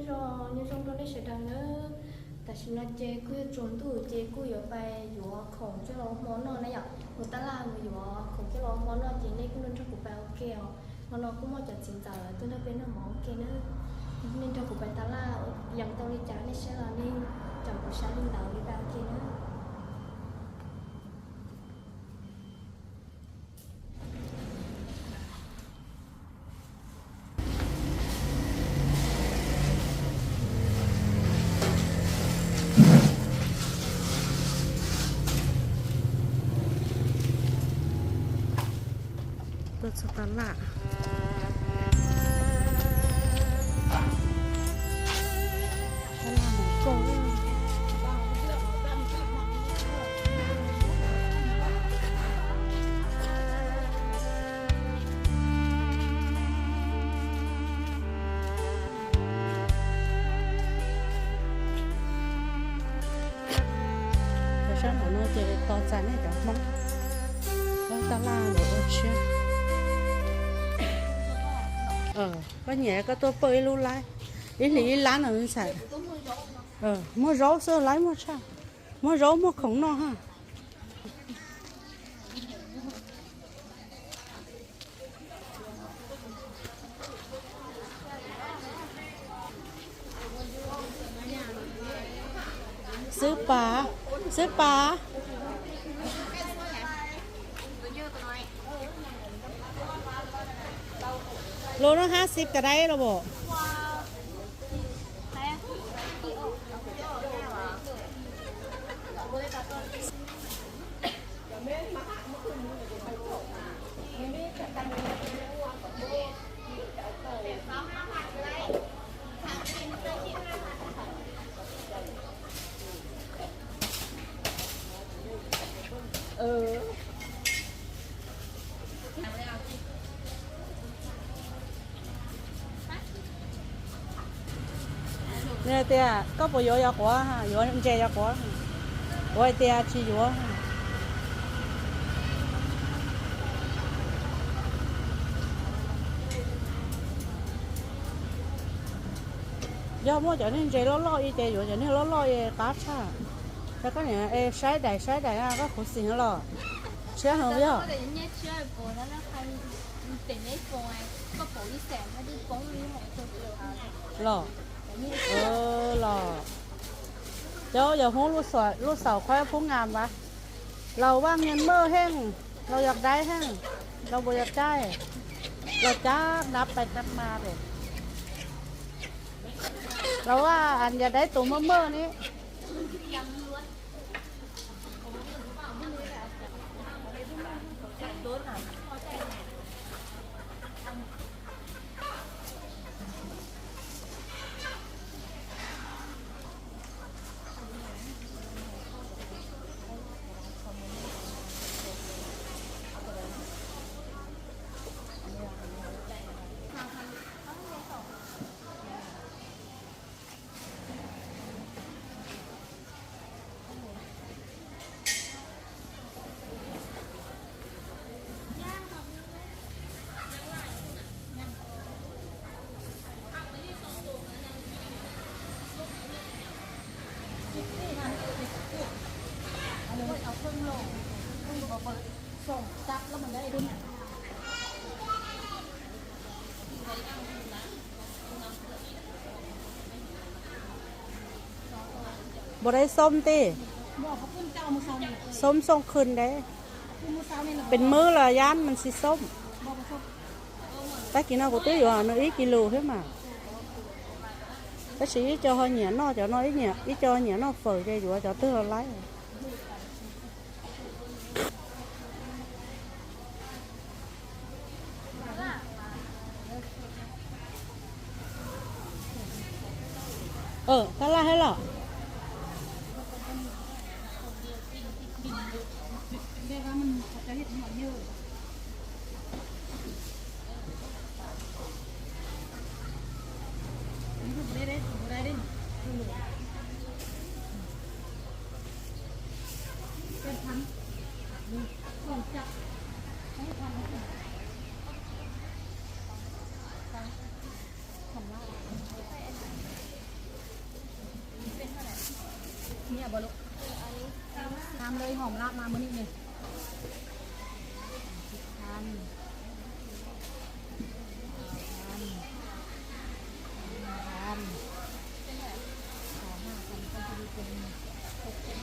Nyob zoo rau nej sawv daws nawb. Tam sim no ces kuj yuav tsaus ntuj ces kuj yuav pais yuav khoom coj los ua hmo noj na yom. Mus tab laj mus yuav khoom coj los ua hmo noj ces nej kuj nrog kuv pais ua ke os. Hmo no kuj muaj cov txiv ntxawm tuaj nrog peb noj mov ua ke na. Nej nrog kuv pais tab laj ua yees tau li cas nej saib los nej caum kuv saib li ntawd li pais ua ke na. Tuaj txog tab laj. Tab laj hmoov kauj. Cov sab nraum no ces tos txais nej cov Hmoob tab laj los ua tshiab. Koj nyiam koj tuaj pauj ib lub laib, ib hlis ib lab no ntxhais. Muag zaub xwb, laib muag tshaj. Muag zaub muag khoom noj ha. Xwb pas, xwb pas. Lus no hab xib ka dai los pom. Nws hais tias koj puas yuav yov quav, yuav ntses yov quav? Kuv hais tias tsis yuav. Yog muaj cov niag ntses loj loj i ces yuav cov niag loj loj i qab tshaj. Yog koj niam saib daim saib daim koj khuv xim los tshiab heev yog. Los, los cov yog Hmoob lub xaum qhuab phub ngam as. Laus vaj nyias maj heej, laus yog daib heej, laus puas yog caij, laus cab dab pais cab mas pem. Laus vaj yog daib tus maj maj ne. Npua dai xoob tij, xoob xooj khwj dai, pes mwb los yab mas tsis xoob. Tag kis no kuv twb yuav nws ib kis lus thiab mas. Tab sis ib co ho nyiam noj cov no, ib co nyiam noj fawm ces yuav cov twg los laib. Tab laj thiab los. Tăm lơi hỏm lắm mà bữa nay này. Tăm. Tăm. Tăm. Có hai tăm, con sẽ đi cùng.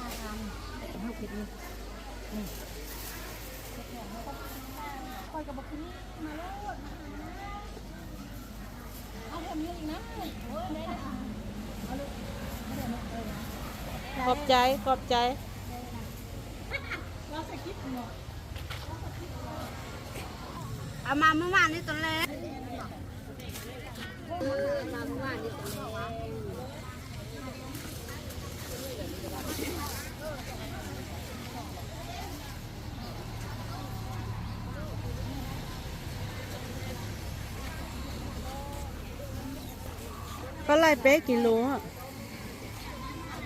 Hai tăm. Không kịp đi. Ừ. Coi cái bọc kính mà luôn. Khov cai, khov cai. Ama maj mam li tus le. Koj laij peb kis lus,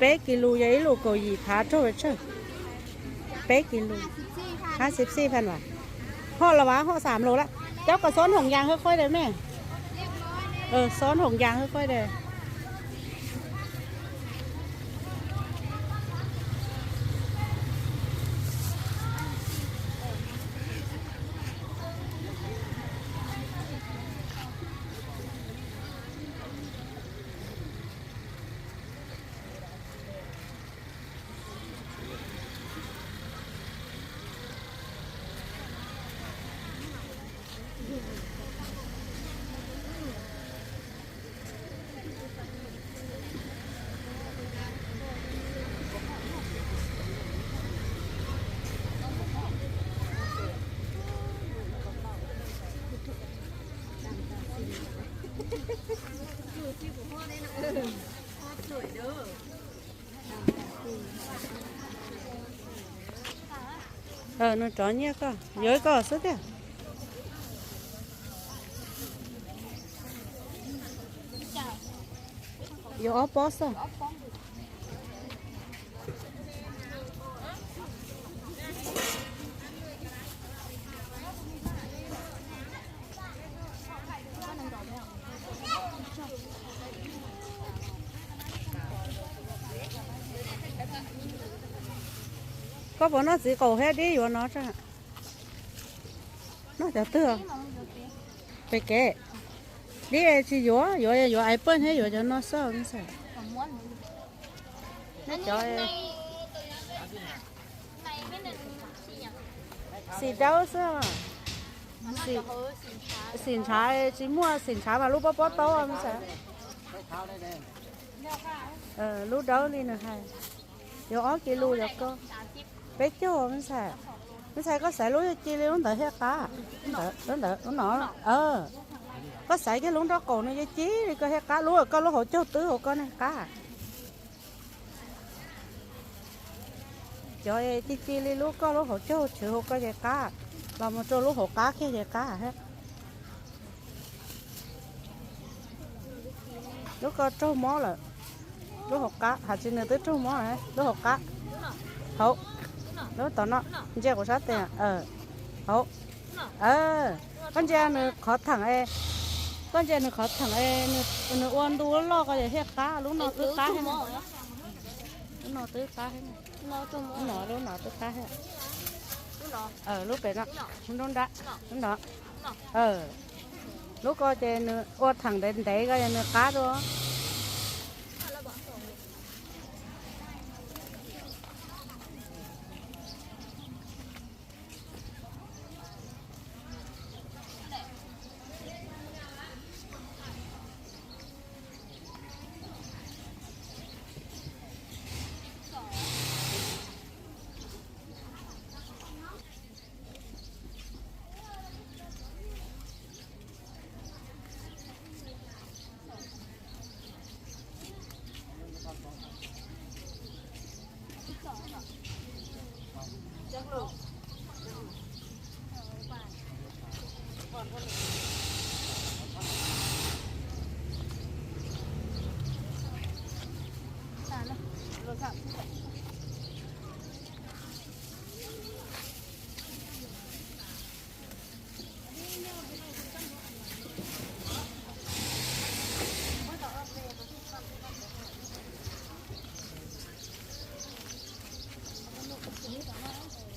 peb kis lus yog ib lus kaum yim phav raug tsawg. Peb kis lus, hab xib xij phan vas. Hoj los vas hoj xam lus lawm. Cov kom xov nhoom yas hwj khuaj de me. Xov nhoom yas hwj khuaj de. Nws rov nyiaj koj, yuav ib koj xwb tiag. Yuav ob pob xwb. Koj puas noj txiv qaum thiab dib yuav no tso? Noj cov twg? Pem kev. Dib tsis yuav, yuav yuav ais paj thiab yuav cov no xwb. Cov xim dawb xwb. Xim ntshav tsis muaj, xim ntshav mas lub pob pob taub me ntxhais. Lub dawb li nws hais. Yuav ob kis lus yog koj. Peb caug me ntxhais. Me ntxhais koj xaiv lub yuav ci li lub ntawd thiaj qab. Lub ntawd, lub no. Koj xaiv kiag lub nraub qaum nws yuav ci li koj thiaj qab, lub koj lub hauv caug twb hauv koj ne qab. Cov ci ci li lub koj lub hauv caug tshwv hauv koj ces qab, los mus rau lub hauv qab kiag ces qab thiab. Lub ko raug mob lawm. Lub hauv qab, hais tsis nws twb raug mob lawm, lub hauv qab. Hauv. Lub tom no, ntsia kuv sab tes. Hauv. Koj ntsia nws qhov theem, koj ntsia nws qhov theem, nws ua ntu loj ko ces thiaj qab, lub no twb qab thiab. Lub no twb qab thiab. Lub no, lub no twb qab thiab. Lub pem no, lub nrab, lub no. Lub ko ces nws ua theem ntev ntev ko ces nws qab dua.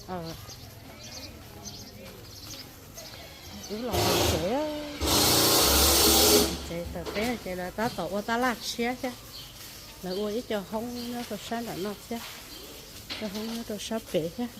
Wb los tsev, tsev tawm peb ces lawv tab tom ua tab laj tshiab thiab. Lawv ua ib co hoob nyob rau sab nram no thiab, co hoob nyob rau sab pem thiab.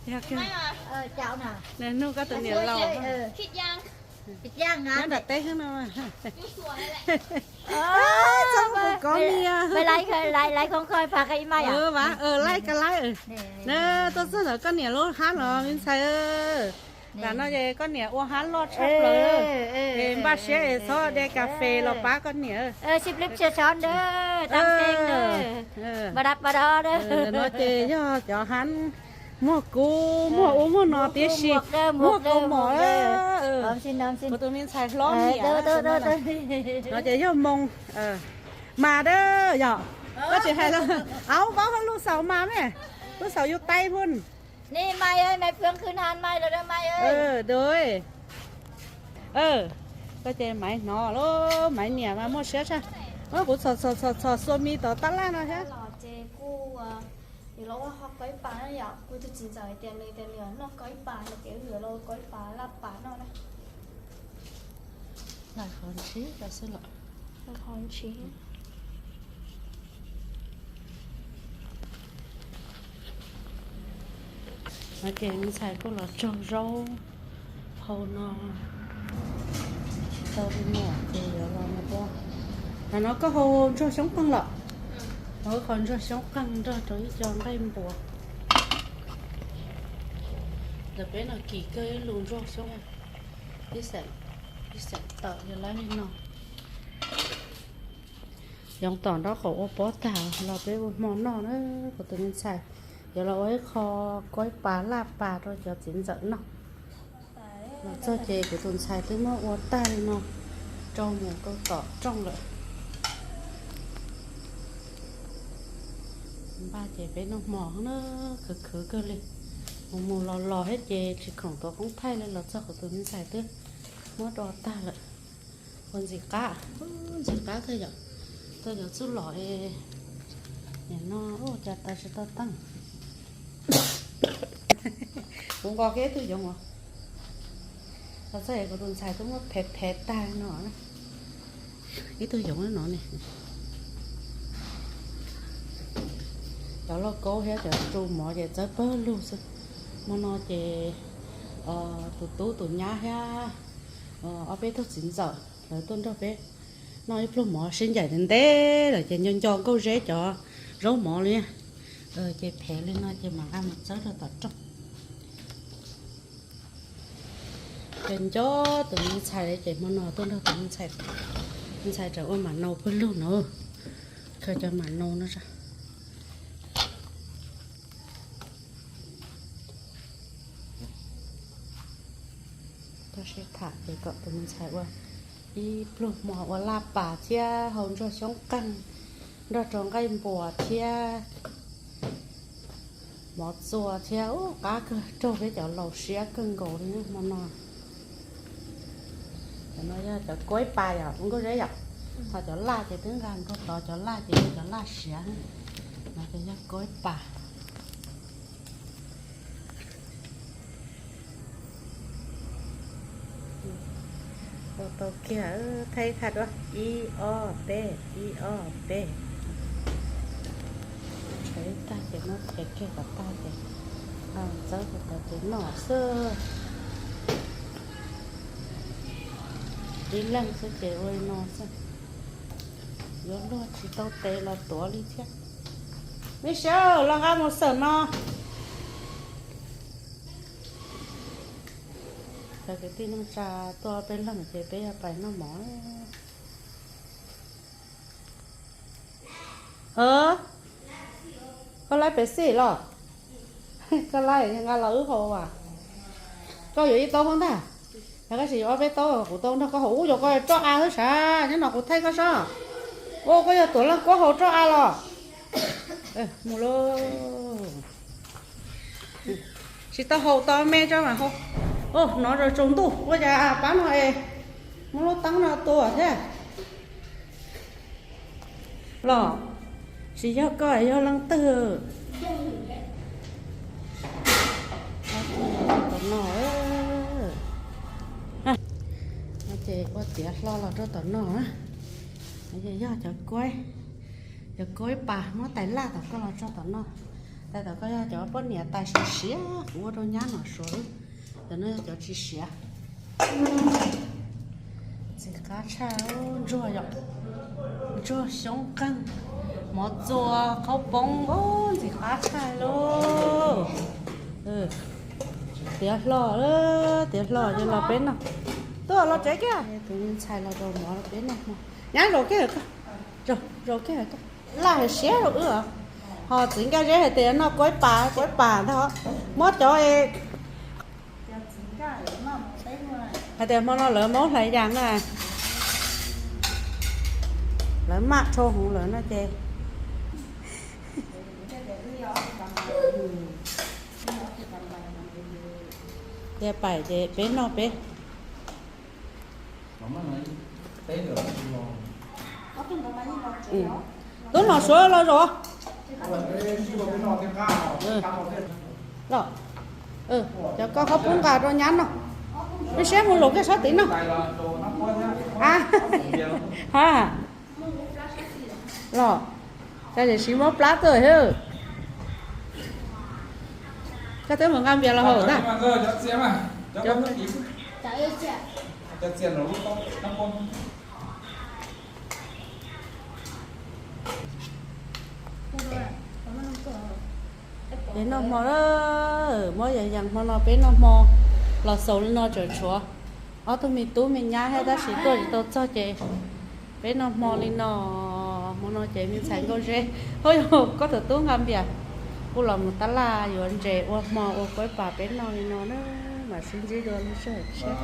Yog kawg. Nws nug koj tus niam laus. Nyob nram teb xwb no. Txhob mus kov mias. Laib ka laib. Na, tuaj txog ntawm koj niam lub hab los me ntxhais. Tam no ces koj niam ua hab loj tshaj plaws. Es npaj siab es txhob de kas fes los pab koj niam. No ces yog cov hab muag kub muag ub muag no tib si, muag kaus mom. Kuv tus me ntxhais hlob niam. No ces yog moo mas dab yom. Koj tsis hais los, aub, paub lub xaus mas me, lub xaus yus taib pun. Koj ces Maiv hnov lauj, Maiv niam mas muaj siab tshaj. Kuv txhom txhom txhom txhom xua mi tom tab laj no thiab. Ces kuv yuav los ua hauv koj ib pas na yom, kuv tus txiv ntxawm tias nws tias nws noj koj ib pas no ces yuav los ua koj ib pas laj pas noj na. Laj qhov ntshiv xwb los. No ces me ntxhais kuj los tsaug zaub hau no tau li no ces yuav los ua. Tam no koj hau ntsuag xyoob qeeg los? Hau qhov ntsuag xyoob qeeg nrog rau ib co nqaij npuas. Ntawm peb no kim kawg ib lus ntsuag xyoob, ib xeem tawm yog lawv li no. Yoov tom nraub qaum ua pob tag los peb ua hmo noj na. Kuv tus me ntxhais yuav los ua ib qho kuaib pas laj pas rau cov txiv ntxawm noj. Los txog ces kuv tus ntxhais twb muab ua tag li no rau mus rau tom rooj lawm. Npaj ces peb noj hmo na, khwv khwv kawg li. Mus mus los los thiab ces tsis khoom tuav koob thaij li, los txog kuv tus me ntxhais twb muab do tag lawm. Ua ntxim qab, ntxim qab kawg yom. Tuaj cov txuj lom es nim no ua cas tas tsis tau teej. Kuv nqos kiag ib tug yoov os. Los txog es kuv tus ntxhais twb muab phev phev tag no. Ib tug yoov no ne. Cov lauj kaub thiab cov tsu mov ces txawb pawg lug xwb. Hmo no ces tus tub tus nyab thiab ob peb tug txiv ntxawm lawv tuaj nrog peb noj ib pluag mov sib ncaim ntev ntev lawm ces nco nco nkauj zeb cov zaub mov li. Ces phev li no ces mam nqa mus txawb rau tom rooj. Ces nco tus me ntxhais ces hmo no tuaj nrog tus me ntxhais, me ntxhais tseem ua mam nau pawg lug no. Khaws cov mam nau no. Tau sib tham ces kom tus me ntxhais ua ib pluag hmo ua laj pas thiab hau ntsuag xyoob qeeg nrog rau nqaij npuas thiab mov txua thiab ub qab kawg, raug peb cov laus siab kawg nkaus li hmo no. Cov no yog cov kuaib pas yom, nkauj zeb yom. Ho cov laj ces twb nqa nkaug tod, cov laj ces yog cov laj siav. No ces yog kuaib pas. Ua tau kiag, thaij ib thaj duab, ib ob peb, ib ob peb. Thaij tag ces muab phev kiag kom tag ces txawb kom tau ces noj xwb. Ib leeg xwb ces ua li no xwb. Yuav luag tsis tau tes los tuav li thiab. Me sawb, los nqa mus xawm no. Cov kwv tij neej tsa tuaj peb leeg ces peb yuav pais noj mov. Koj laib Pepsi los? Koj laib nqa los wb haus as. Koj yuav ib taub xwb ntag. Yog koj tsis yuav ob peb taub kuv tau nrog koj haus. Ub, yuav koj roj av xwb sav, nyob no kuv thaij koj soj. Ua koj yog tuam leej kuab haus rau av los? Mus lauj. Tsis tau haus, tau me tso mas haus. Hnov zoj tsaus ntuj ua cas pab no es muab lub teeb no tua thiab. Los, tsis yog koj yog leej twg? Tom no, ces ua tiav hlo los rau tom no. Yog cov kuaib, cov kuaib pas muab tais laj tom koj los tso tom no. Tais tom koj yog cov poj niam tais siav siav kuv ua rau nyab nom suav. Cov no yog cov tsis siav. Ntxim qab tshaj, ntsuag yom, ntsuag xyoob qeeg, mov txua, qhaub poob, ntxim qab tshaj lauj. Tiav hlo, tiav hlo ces los peb noj. Tuaj los tsev kiag, tus ntxhais los rau mov peb noj hmo. Nyab zaum kiag, zaum kiag, laj siab rau wb. Ho txiv Nkaj Zeb hais tias noj kuaib pas, kuaib pas ntag, muab cov hais tias hmo no lawv muab hlais yas na, lawv maj rho hwv lawm no ces tiav pais ces peb noj peb. Tub nom suav los zaum. Los, cov koj qhaub poob nqa rau nyab noj. Peb siab mus los kiag sab tid noj. Ha, los, cas yam siv mob plab tuaj hwb. Koj twb mus nqa npias los haus ntag. Peb noj hmo, muab yas yas hmo no peb noj hmo, los xaus li no tseem tshuav ob tug me tub me nyab thiab tab sis tuaj tsis tau txog ces peb noj hmo li no. Hmo no ces me ntxhais Nkauj Zeb, hauj yog koj tus tub nqa npias kuj los mus tab laj yuav ntses ua hmo ua kuaib pas peb noj li no na, mam sib ntsib dua lub sij hawm tshiab.